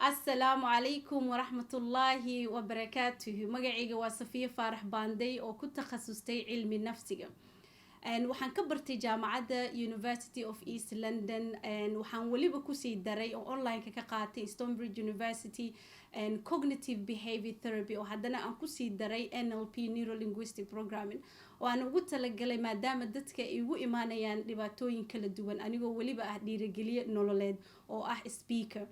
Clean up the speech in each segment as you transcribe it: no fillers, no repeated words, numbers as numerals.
Asalaamu calaykum waraxmatullaahi wabarakaatuhu. Magacayga waa Safiye Faarax Baanday oo ku takhasustay cilmi nafsiga. Waxaan ka bartay jaamacadda University of East London. Waxaan weliba kusii daray oo online-ka ka qaatay Stonebridge University cognitive behavior therapy, oo haddana aan kusii daray NLP, neurolinguistic programming, oo aan ugu talagalay maadaama dadka ay ugu imaanayaan dhibaatooyin kala duwan, anigoo weliba ah dhiirigeliye nololeed oo ah speaker.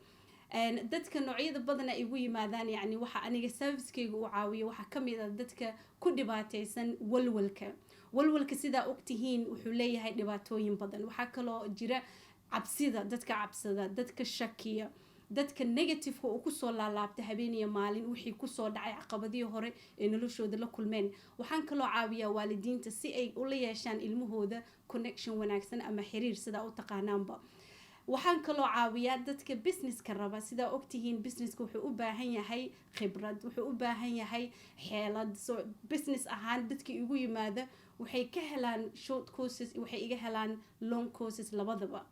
Dadka noocyada badana ay ugu yimaadaan, yacni waxa aniga servicekeyga u caawiyo, waxaa kamid ah dadka ku dhibaateysan walwalka. Walwalka, sidaa ogtihiin, wuxuu leeyahay dhibaatooyin badan. Waxaa kaloo jira cabsida, dadka cabsada, dadka shakiya, dadka negativeka uu kusoo laalaabta habeen iyo maalin wixii kusoo dhacay, caqabadihii hore ee noloshooda la kulmeen. Waxaan kaloo caawiyaa waalidiinta si ay ula yeeshaan ilmahooda connection wanaagsan ama xiriir, sidaa u taqaanaanba. Waxaan kaloo caawiyaa dadka businesska raba. Sidaa ogtihiin, businesska wuxuu u baahan yahay khibrad, wuxuu u baahan yahay xeelad. So business ahaan, dadka igu yimaada waxay ka helaan short courses, waxay iga helaan long courses, labadaba.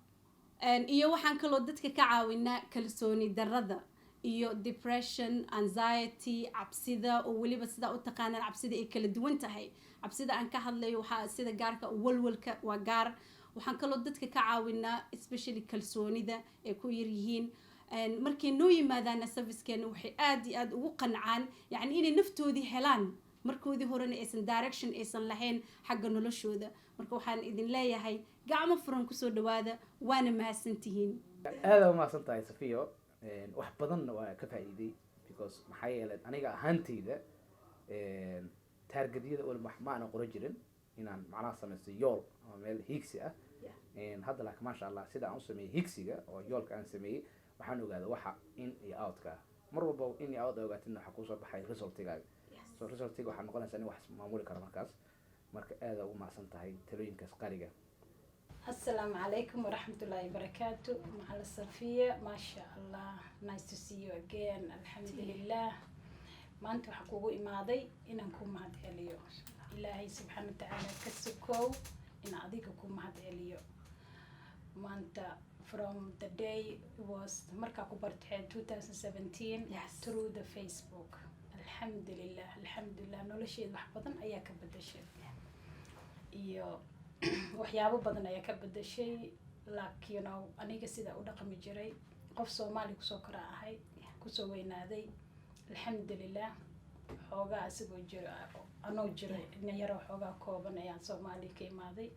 Iyo waxaan kaloo dadka ka caawinaa kalsooni darada iyo depression, anxiety, cabsida, oo weliba sidaa u taqaanaan cabsida ay kala duwan tahay. Cabsida aan ka hadlayo waxaa sida gaarka, walwalka waa gaar. Waxaan kaloo dadka ka caawinaa especially kalsoonida ay ku yaryihiin. Markay noo yimaadaana servicekeena, waxay aada iyo aada ugu qancaan, yacni inay naftoodii helaan, markoodii horena aysan direction aysan lahayn xagga noloshooda. Marka waxaan idin leeyahay gacmo furan kusoo dhawaada, waana mahadsantihiin. Aada umahadsan tahay, Safiyo. Wax badanna waa ka faa'iiday, because maxaa yeelay aniga ahaanteyda targetyada wali ma aanan qoran jirin inaan macnaha samaysto yool ama meel hiigsi ah. Hadda laakiin, maasha Allah, sida aan u sameeyey higsiga oo yoolka aan sameeyey, waxaan ogaaday waxa in iyo outka ah. Mar walba in iyo out ogaatidna, waxaa kusoo baxay resultigaaga. So resultiga waxaa noqonaysaa in wax maamuli karo markaas. Marka aada ugu mahadsan tahay talooyinkaas qaaliga. Asalaamu calaykum waraxmatullaahi wabarakaatu. Macalin Safiya, maasha Allah, nice to see you again. Alxamdulilah, maanta waxaan kugu imaaday inaan ku mahad celiyo Ilaahay subxaana watacaala ka sokow, in adiga ku mahad celiyo maanta. From the day was markaa ku bartay 2017 through the Facebook, alxamdulilah, alxamdulilah, nolosheeda wax badan ayaa ka bedashay iyo waxyaabo badan ayaa ka bedashay. Like aniga sida u dhaqmi jiray, qof Soomaali kusoo kora ahay, kusoo weynaaday, alxamdulilah, xoogaa isagoo jiro, anoo jiro yaroo xoogaa kooban ayaan Soomaaliya ka imaaday.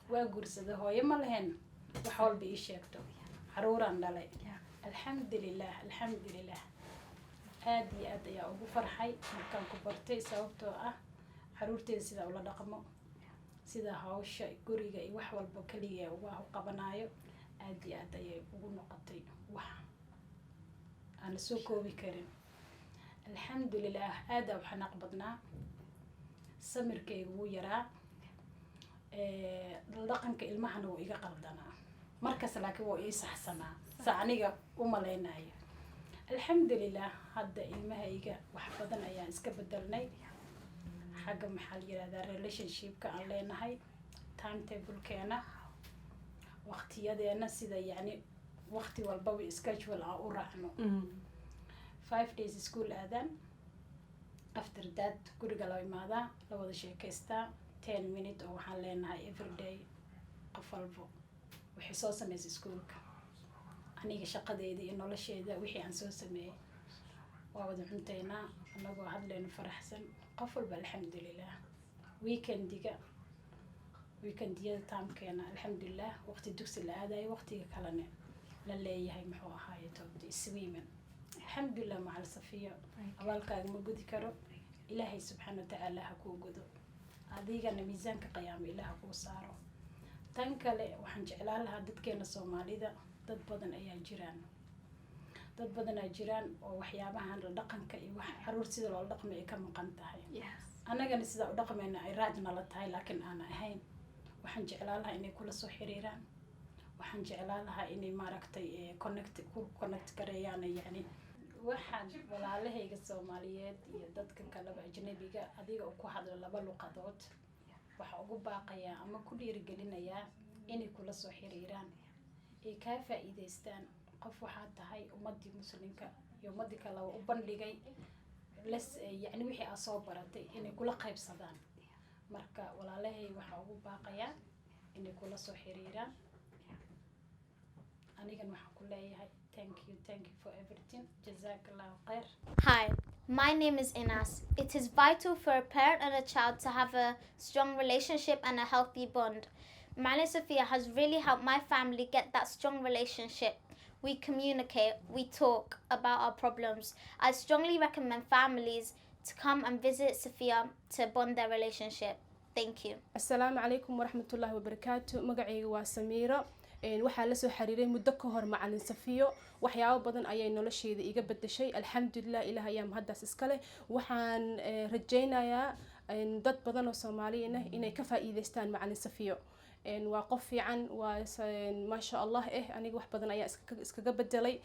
Waa guursaday, hooyo ma lahayn wax walba ii sheegto, caruuraan dhalay. Alxamdulilah, alxamdulilah, aada iyo aad ayaa ugu farxay markaan ku bartay, sababtoo ah caruurteeda sidaa ula dhaqmo, sida hawsha guriga iyo wax walba kaliya uga qabanayo, aada iyo aad ayay ugu noqotay wax aan la soo koobi karin. Alxamdulilah, aada u xanaaq badnaa, samirkayga wuu yaraa, dhaqanka ilmahana wuu iga qaldanaa markas, laakiin wuu ii saxsanaa sa aniga u malaynayo. Alxamdulilah, hadda ilmahayga wax badan ayaan iska bedelnay xagga, maxaa la yirahdaa, relationshipka aan leenahay, timetablekeena, waqtiyadeena, sida yacni waqti walbaba schedule aan u raacno. 5 days school aadaan, after that guriga la imaadaa, la wada sheekaystaa, 10 minute oo waxaan leenahay everyday, qof walbo waxay soo sameysay iskuulka, aniga shaqadeyda iyo nolosheeda wixii aan soo sameeyey, waa wada cunteynaa anagoo hadlayno, faraxsan qof walba, alxamdulilah. Weekendiga, weekendiyada timekeena, alxamdulilah, waqti dugsi la aadayo, waqtiga kalena la leeyahay, muxuu ahaaye, to swimming. Alxamdulilah, macal Safiyo, abaalkaaga ma gudi karo. Ilaahay subxaana watacaala ha kuu gudo, adigana miisaanka qiyaamo Ilaah ha kuu saaro. Tan kale, waxaan jeclaan lahaa dadkeena Soomaalida, dad badan ayaa jiraan, dad badanaa jiraan oo waxyaabahan la dhaqanka iyo wax caruur sida loola dhaqmay ay ka maqan tahay. Annagana sidaa u dhaqmayna ay raaj nala tahay, laakiin aan ahayn. Waxaan jeclaan lahaa inay kula soo xiriiraan. Waxaan jeclaan lahaa inay, maaragtay, connect ku connect gareeyaan. Yacni waxaan walaalahayga Soomaaliyeed iyo dadka kaleba, ajnabiga, adiga oo ku hadla laba luqadood, waxaa ugu baaqayaa ama ku dhiirigelinayaa inay kula soo xiriiraan, ay kaa faa'iideystaan. Qof waxaa tahay ummadii Muslimka iyo ummadii kale u bandhigay les, yacni wixii aad soo baratay inay kula qaybsadaan. Marka walaalahay waxaa ugu baaqayaa inay kula soo xiriiraan. Anigan waxaan ku leeyahay thank you, thank you for everything. Jazaak Allahu khayr. Hi, my name is Inas. It is vital for a parent and a child to have a strong relationship and a healthy bond. Macalin Sophia has really helped my family get that strong relationship. We communicate, we talk about our problems. I strongly recommend families to come and visit Sophia to bond their relationship. Thank you. Asalaamu calaykum waraxmatullaahi wabarakaatu. Magacayga waa Samiiro. Waxaa lasoo xiriiray muddo ka hor Macalin Safiyo. Waxyaabo badan ayay nolosheeda iga bedeshay, alxamdulilah. Ilaah ayaa mahaddaas iska leh. Waxaan rajaynayaa dad badan oo Soomaaliyin ah inay ka faa'iideystaan Macalin Safiyo. Waa qof fiican, waa maasha Allah. Aniga wax badan ayaa iskaga bedelay.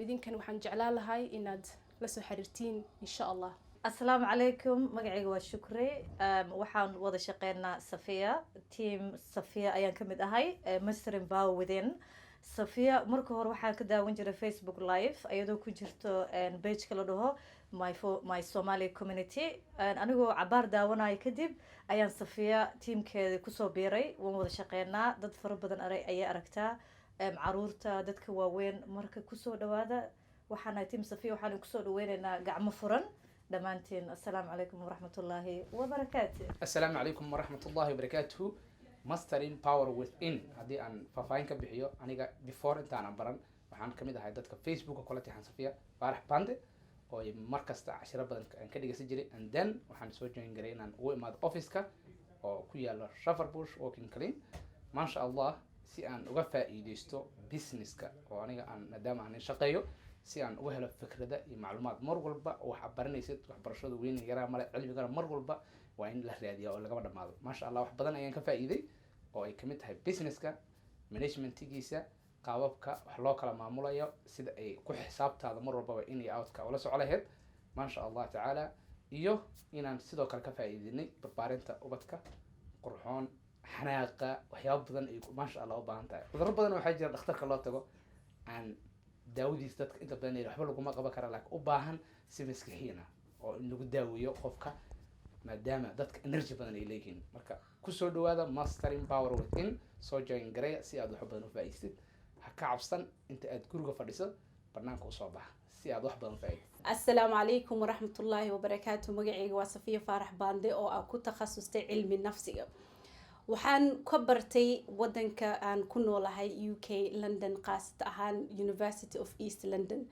Idinkan waxaan jeclaan lahay inaad lasoo xiriirtiin, insha Allah. Asalaamu calaykum. Magacayga waa Shukri. Waxaan wada shaqeynaa Safiya. Team Safiya ayaan ka mid ahay, Mastering Power Within. Safiya marka hore waxaan ka daawan jiray Facebook Live, iyadoo ku jirto pageka la dhaho My Somali Community. Anigoo cabaar daawanayo kadib ayaan Safiya teamkeeda kusoo biiray. Waan wada shaqeynaa. Dad fara badan ayay aragtaa, caruurta, dadka waaweyn. Marka kusoo dhawaada. Waxaan nahay team Safiya. Waxaan kusoo dhaweyneynaa gacmo furan dhammaantiin. Assalaamu calaykum waraxmatullaahi wabarakaatu. Assalaamu calaykum waraxmat ullahi wabarakaatuhu. Mastering Power Within, haddii aan faahfaahin ka bixiyo, aniga before intaanan baran waxaan kamid ahay dadka Facebooka kula tixan Safiya Faarax Bande, oo ay mar kasta cashiro badan aan ka dhegeysan jiray. And then waxaan soo join garay inaan ugu imaado officeka oo ku yaalo Shepherd's Bush, Woking Green, maasha Allah, si aan uga faa'iideysto businesska oo aniga aan maadaama aan shaqeeyo, si aan uga helo fikrada iyo macluumaad. Mar walba wax baranaysid, waxbarashadu weyn yaraa male, cilmigana mar walba waa in la raadiyaa oo lagama dhamaado. Maasha Allah, wax badan ayaan ka faa'iiday oo ay kamid tahay businesska managementigiisa, qaababka wax loo kala maamulayo, sida ay ku xisaabtaada mar walbaba in iyo outka ula soco lahayd, maasha Allah tacaala, iyo inaan sidoo kale ka faa'iidinay barbaarinta ubadka qurxoon, xanaaqa, waxyaabo badan ay maasha Allah u baahan tahay. Cudurro badan waxaa jira dhakhtarka loo tago aan daawadiis dadka inta badan waxba laguma qaban kara, laakiin u baahan si maskixiin ah oo in lagu daaweeyo qofka, maadaama dadka energy badan ay leeyihiin. Marka kusoo dhawaada Mastering Power Within. Soo join gareya si aad wax badan u faa'iistid. Ha ka cabsan inta aad guriga fadhiso, banaanka usoo baxa si aad wax badan u faa'iidid. Asalaamu calaykum waraxmatullaahi wabarakaatu. Magacayga waa Safiya Faarax Baande oo aan ku takhasustay cilmi nafsiga. Waxaan ka bartay wadanka aan ku noolahay, UK, London, qaasat ahaan University of East London.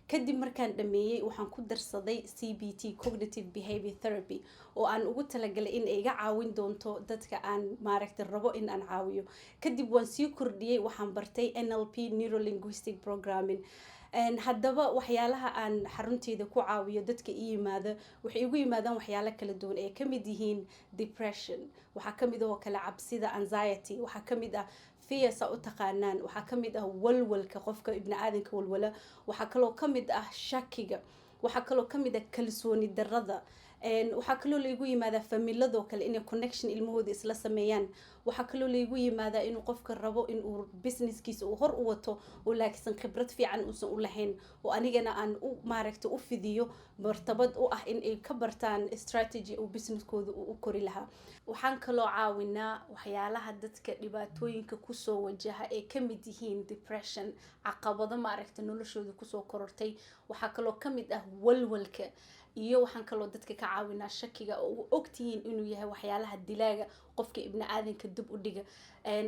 Kadib markaan dhameeyey waxaan ku darsaday CBT, cognitive behavior therapy, oo aan ugu talagalay in ay iga caawin doonto dadka aan maaragtay rabo in aan caawiyo. Kadib waan sii kordhiyey, waxaan bartay NLP, neurolinguistic programming. Haddaba waxyaalaha aan xarunteyda ku caawiyo dadka ii yimaada, waxay igu yimaadaan waxyaalo kala duwan ay kamid yihiin depression, waxaa kamid ah oo kale cabsida, anxiety, waxaa kamid ah fear saa u taqaanaan, waxaa kamid ah walwalka, qofka ibni aadanka walwala, waxaa kaloo kamid ah shakiga, waxaa kaloo kamid ah kalsooni darada. Waxaa kaloo laygu yimaadaa familadoo kale inay connection ilmahooda isla sameeyaan. Waxaa kaloo laygu yimaadaa inuu qofka rabo inuu businesskiisa uu hor u wato oo laakiinsan khibrad fiican uusan u lahayn, oo anigana aan u maaragta u fidiyo martabad u ah in ay ka bartaan strategy uu businesskooda uu u kori lahaa. Waxaan kaloo caawinaa waxyaalaha dadka dhibaatooyinka kusoo wajaha ee kamid yihiin depression, caqabado maaragta noloshooda kusoo korortay. Waxaa kaloo kamid ah walwalka, iyo waxaan kaloo dadka ka caawinaa shakiga oo u ogtihiin inuu yahay waxyaalaha dilaaga qofka ibni aadanka dib u dhiga.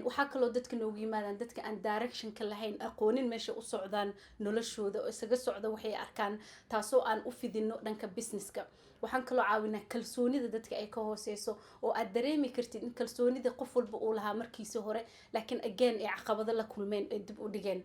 Waxaa kaloo dadka noogu yimaadaan dadka aan directionka lahayn, aqoonin meesha u socdaan noloshooda, oo isaga socda waxay arkaan, taasoo aan u fidino dhanka businesska. Waxaan kaloo caawinaa kalsoonida dadka ay ka hooseyso, oo aad dareemi kartid in kalsoonida qof walba uu lahaa markiisi hore, laakiin again ay caqabado la kulmeen ay dib u dhigeen.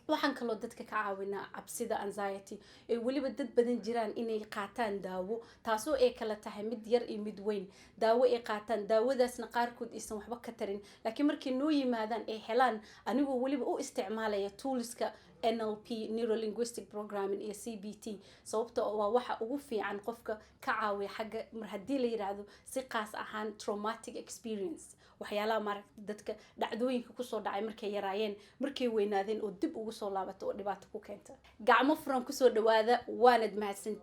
Waxaan kaloo dadka ka caawinaa cabsida, anxiety, ee weliba dad badan jiraan inay qaataan daawo, taasoo ay kala tahay mid yar iyo mid weyn. Daawo ay qaataan, daawadaasna qaarkood aysan waxba ka tarin, laakiin markay noo yimaadaan ay helaan, anigoo weliba u isticmaalaya toolska NLP, neurolinguistic programming, iyo CBT, sababta oo waa waxa ugu fiican qofka ka caawiya xagga mar haddii la yiraahdo si qaas ahaan traumatic experience, waxyaalaha maaragta dadka dhacdooyinka kusoo dhacay markay yaraayeen, markay weynaadeen oo dib ugu soo laabato oo dhibaato ku keenta. Gacmo furan kusoo dhawaada, waanad mahadsantihiin.